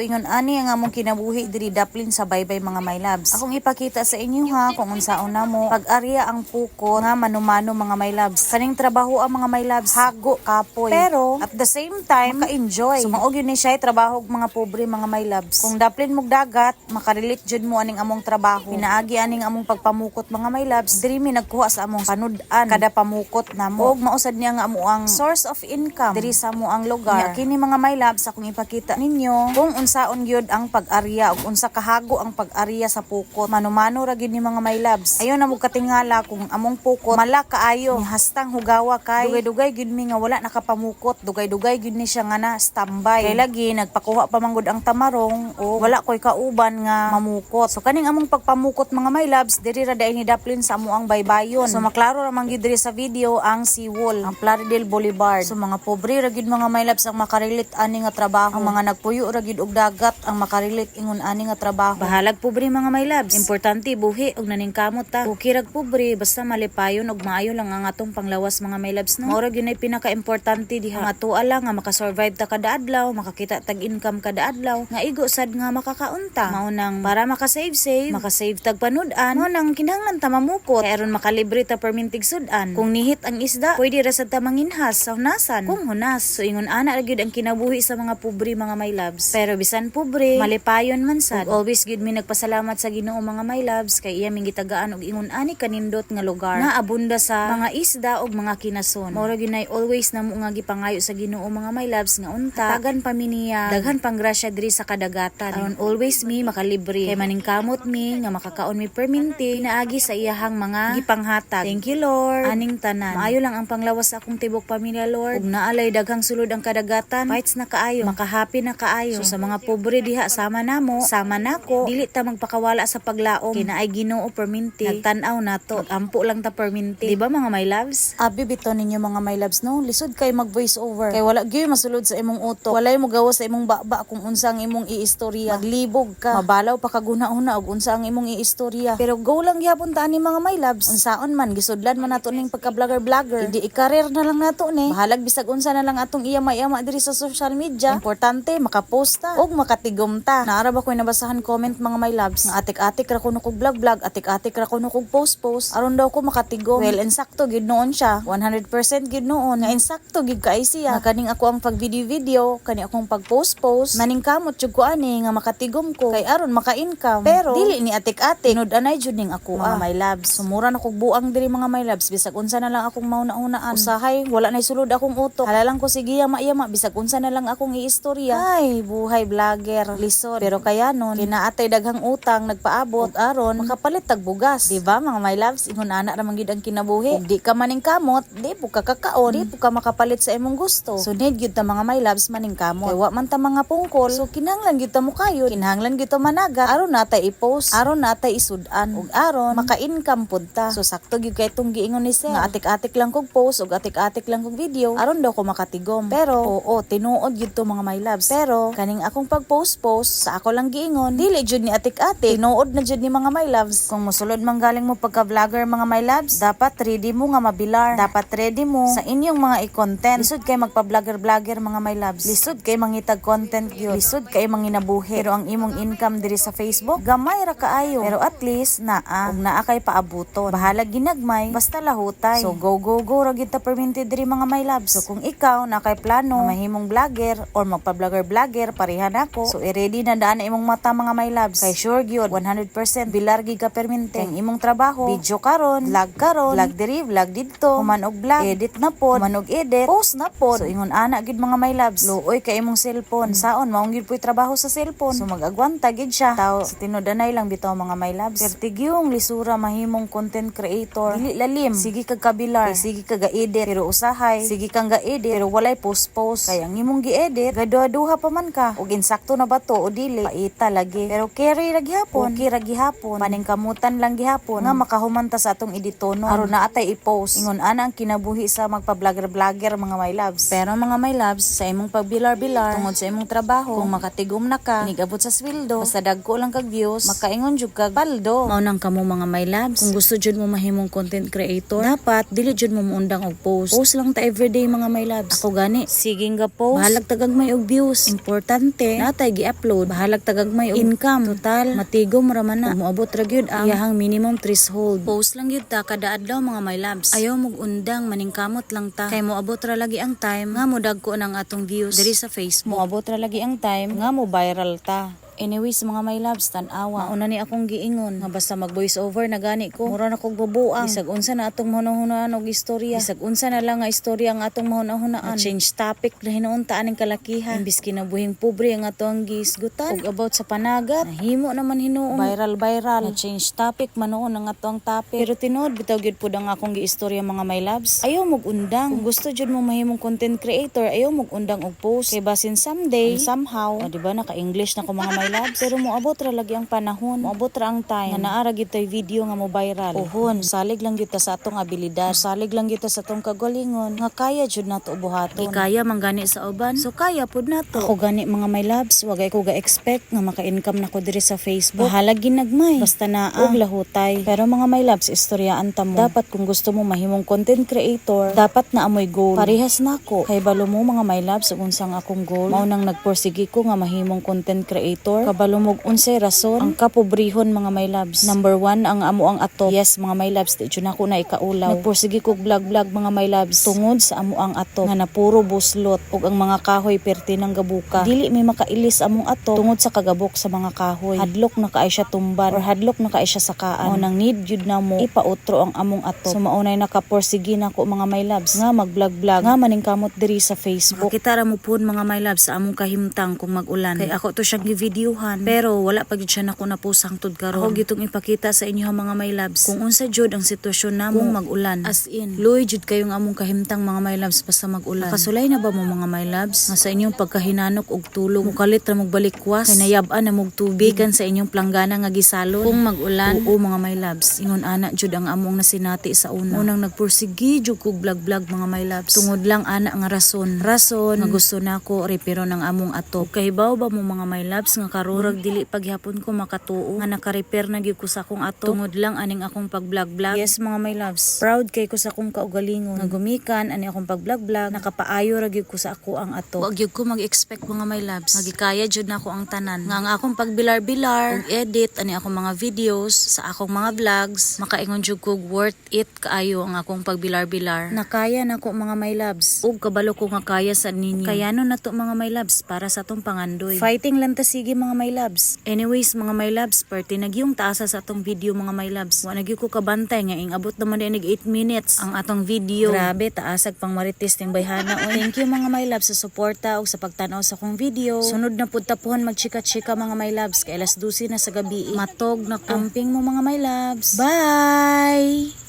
Ingon ani ang among kinabuhi diri daplin sa baybay, mga my loves. Akong ipakita sa inyo ha kung unsaon namo pag-arya ang pukot nga manumano, mga my loves. Kaning trabaho ang mga my loves, hago kapoy. Pero at the same time maka-enjoy. So mao gyud ni siya trabaho og mga pobre, mga my loves. Kung daplin mog dagat, makarelate jud mo aning among trabaho. Pinaagi aning among pagpamukot, mga my loves. Diri mi nagkuha sa among panud-an kada pamukot namo. Og mausad niya nga amo ang source of income diri sa amo ang lugar. Nya kini, mga my loves, akong ipakita ninyo kung unsaon gyud ang pag-arya ug unsa kahago ang pag-arya sa pukot. Manumano ra gyud ni, mga my loves. Ayo na mo katingala kung among pukot mala kaayo. Ni hastang hugawa kay dugay-dugay gyud mi nga wala nakapamukot. Dugay-dugay gyud ni siya nga na standby. Kay lagi nagpakuha pa manggod ang tamarong o wala koy kauban nga mamukot. So kaning among pagpamukot, mga my loves, diri ra diay ni daplin sa amo ang baybayon. So maklaro ra man gyud diri sa video ang seawall, ang Plaridel Boulevard. So mga pobre ra gyud, mga my loves, ang makarelate ani nga trabaho. Ang mga nagpuyo ra gyud og dagat ang makarelate ingon ani nga trabaho. Bahalag pobre, mga my loves. Importante buhi og naningkamot ta. Okay rag pobre basta malipayon og maayo lang ang atong panglawas, mga my loves, no. Mao ra gyud nay pinaka-importante diha. Nga atoa lang nga makasurvive ta kada adlaw, makakita tag income kada adlaw, nga igo sad nga makakaunta. Mao nang para makasave save, makasave tag panud-an, mao nang kinahanglan ta mamukot. Kay aron makalibre ta permintig sud-an. Kung nihit ang isda, pwede ra sad ta manginhas sa hunasan. Kung hunas, so ingon ana ra gyud ang kinabuhi sa mga pobre, mga my loves. Pero bisan pobre, malipayon man sad. Ug always gyud mi nagpasalamat sa Ginoo, mga my loves, kay iya ming gitagaan og ingon ani kanindot nga lugar na abunda sa mga isda ug mga kinason. Mao ra gyud nay always namo nga gipangayo sa Ginoo, mga my loves, nga unta tagan pa mi niya daghan pang grasya diri sa kadagatan aron always mi makalibre kay maningkamot mi nga makakaon mi perminti pinaagi sa iyahang mga gipanghatag. Thank you, Lord, aning tanan. Maayo lang ang panglawas sa akong tibok pamilya, Lord. Ug naalay daghang sulod ang kadagatan, fights na kaayo, makahappy na kaayo. So sa mga pobre diha sama namo, sama nako, dili ta magpakawala sa paglaom kay naay Ginoo perminti nagtan-aw nato. Ampo lang ta perminti, di ba, mga my loves? Abi bitaw ninyo, mga my loves, no, lisod kay mag voice over kay wala gyud masulod sa imong utok, walay mo gawas sa imong baba kung unsa ang imong iistorya. Maglibog ka, mabalaw pa kaguna-una og unsa ang imong iistorya, pero go lang gyapon ta ani, mga my loves. Unsaon man, gisudlan man nato ning pagka vlogger vlogger, hindi i-career na lang nato ni. Bahalag bisag unsa na lang atong iyama-yama diri sa social media, importante makapost ta og makatigom ta. Naara ba ko'y nabasahan comment, mga my loves, nga atik-atik ra kuno kog vlog vlog, atik-atik ra kuno kog post post aron daw ko makatigom. Well, insakto gid noon siya, 100% gid noon nga insakto gid kay siya nga kaning ako ang pag video video, kani akong pag post post, maningkamot jud ko ani nga makatigom ko kay aron maka-income, pero dili ni atik-atik, tinud-anay jud ning ako, mga my loves. Sumura na kog buang diri, mga my loves, bisag unsa na lang akong mauna-unaan, usahay wala nay sulod akong utok, hala lang ko sige yama-yama bisag unsa na lang akong iistorya. Ay, buhay vlogger lisod, pero kaya nun kinaatay daghang utang nagpaabot ug aron makapalit tag bugas, di ba, mga my loves? Ingon ana ra man gyud ang kinabuhi. Ug di ka maningkamot, di po ka kakaon, di po ka makapalit sa imong gusto. So need gyud ta, mga my loves, maningkamot kay wa man ta mga pungkol. So kinahanglan gyud ta mo kayod, kinahanglan gyud ta managa aron natay i-post, aron natay isud-an ug aron maka-income pud ta. So sakto gyud kay itong giingon ni sir nga atik-atik lang kog post ug atik-atik lang kog video aron daw ko makatigom, pero oo, tinuod gyud to, mga my loves. Pero kaning akong pag-post post sa ako lang giingon, dili jud ni atik-atik, tinuod na jud ni, mga my loves. Kung mosulod man galing mo pagka vlogger, mga my loves, dapat ready mo nga mabilar, dapat ready mo sa inyong mga i-content. Lisod kay magpa-vlogger vlogger, mga my loves, lisod kay mangitag content gyud, lisod kay manginabuhi, pero ang imong income diri sa Facebook gamay ra kaayo, pero at least naa ug naa kay paabuton. Bahalag ginagmay basta lahutay. So go go go ra gyud ta perminti diri, mga my loves. So kung ikaw na kay plano nga mahimong vlogger or magpa-vlogger vlogger pareha nako, so i-ready na daan na imong mata, mga my loves, kay sure gyud 100% bilar gyud ka perminti. Kay ang imong trabaho, video karon, vlog karon, vlog diri, vlog didto, human og vlog, edit na pod, human og edit, post na pod. So ingon ana gyud, mga my loves. Luoy kay imong cellphone, saon maong gyud po'y trabaho sa cellphone, so mag-agwanta gyud siya taw sa tinud-anay lang bitaw, mga my loves. Pertigyong lisura mahimong content creator, dili lalim, sige kag kabilar kay sige ka ga-edit, pero usahay sige kang ga-edit pero walay post post kay ang imong gi-edit gaduha-duha pa man ka ug insakto na ba to o dili, paita lagi. Pero carry ra gihapon, okay ra gihapon, paningkamutan lang gihapon nga makahumanta sa atong editonon aron naa tay i-post. Ingon ana ang kinabuhi sa magpa-vlogger vlogger, mga my loves. Pero mga my loves, sa imong pagbilar-bilar tungod sa imong trabaho, kung makatigom na ka nigabot sa sweldo, basta dagko lang kag views, makaingon jud kag paldo. Mao nang kamo, mga my loves, kung gusto jud mo mahimong content creator, dapat dili jud mo muundang og post. Post lang ta everyday, mga my loves. Ako gani, sige nga post, bahalag tagagmay og views, importante Importante natay gi-upload, bahalag tagagmay og income. Total matigom ra man na. Ug moabot ra gyud ang iyahang minimum threshold. Post lang gyud ta kada adlaw, mga my loves. Ayaw mog undang, maningkamot lang ta. Kay moabot ra lagi ang time nga modagko nang atong views diri sa Facebook. Moabot ra lagi ang time nga mo viral ta. Anyways, mga my loves, tan-awa. Mauna ni akong giingon nga basta mag voice over na gani ko. Mura na kog bubuang. Bisag unsa na atong mahunahunaan og istorya. Bisag unsa na lang nga istorya ang atong mahunahunaan. Change topic na hinuon ta aning kalakihan. Imbis kinabuhing pobre ang ato ang gihisgutan. Ug about sa panagat, nahimo naman hinuon. Viral viral. Na change topic man noon ang ato ang topic. Pero tinuod bitaw gyud pud ang akong giistorya, mga my loves. Ayaw mog undang. Kung gusto jud mo mahimong content creator, ayaw mog undang og post. Kay basin someday, and somehow, oh, di ba naka-English na ko, mga my loves? Pero moabot ra lagi ang panahon, moabot ra ang time nga naa ra gyud tay video nga mo viral. Uhon, salig lang gyud ta sa atong abilidad. Salig lang gyud ta sa atong kagalingon nga kaya jud nato buhaton. Kaya man gani sa uban, so kaya pud nato. Ako gani, mga my loves, wagay ko ga-expect nga maka-income nako diri sa Facebook. Bahalag ginagmay, basta naa og lahutay. Pero mga my loves, istoryaan ta mo. Dapat kung gusto mo mahimong content creator, dapat naa moy goal. Parehas nako. Kay balo mo, mga my loves, ug unsang akong goal. Mao nang nagporsige ko nga mahimong content creator. Kabalo mo unsay rason? Ang kapobrehon, mga my loves. Number one, ang amo ang atop. Yes, mga my loves, di jud nako na ikaulaw. Nagporsige kog vlog vlog, mga my loves, tungod sa amo ang atop nga napuro buslot ug ang mga kahoy perti ng gabuka. Dili may makailis among atop tungod sa kagabok sa mga kahoy. Hadlok na kaay siya tumban or hadlok na kaay siya sakaan. Mao nang need jud namo ipautro ang among atop. So maunay nakaporsige nako, mga my loves, nga mag-vlog vlog nga maningkamot diri sa Facebook. Makita ra mo pud, mga my loves, sa among kahimtang kung mag-ulan. Kay ako to siyang gi-videohan pero wala pa gyud siya nako na-post hangtod karon. Ako gitong ipakita sa inyo, mga my loves, kung unsa jud ang sitwasyon namo kung mag-ulan. As in, luoy jud kayong among kahimtang, mga my loves, basta mag-ulan. Nakasulay na ba mo, mga my loves, nga sa inyong pagkahinanok og tulog mukalit ra mog balikwas kay nayab-an na mog tubig gikan sa inyong planggana nga gisalon kung mag-ulan? Oo, mga my loves, ingon ana jud ang among nasinati sa una. Unang nagpursige jud kog vlog vlog, mga my loves, tungod lang ana nga rason. Rason nga gusto nako repiro ng among atop. Kahibaw ba mo, mga my loves, nga karon murag dili paghapon ko makatuo nga naka-repair na gyud ko sa akong atop tungod lang aning akong pag-vlog vlog? Yes, mga my loves, proud kay ko sa akong kaugalingon nga gumikan ani akong pag-vlog vlog, nakapaayo ra gyud ko sa ako ang atop. Wa gyud ko mag-expect, mga my loves, nga gikaya jud nako ang tanan, nga ang akong pagbilar-bilar ug edit ani akong mga videos sa akong mga vlogs, makaingon jud kog worth it kaayo ang akong pagbilar-bilar. Nakaya nako, mga my loves, ug kabalo ko nga kaya sa ninyo. Kaya no nato, mga my loves, para sa atong pangandoy. Fighting lang ta sige, mga my loves. Anyways, mga my loves, parte nagyung taasa sa atong video, mga my loves. Wa na gyud ko kabantay nga ing abot naman din 8 minutes ang atong video. Grabe, taasag pang marites ning bayhana oy. Thank you, mga my loves, sa suporta ug sa pagtan-aw sa akong video. Sunod na pud tapuhon magchika-chika, mga my loves, kay alas 12 na sa gabi. Matog na amping mo, mga my loves. Bye.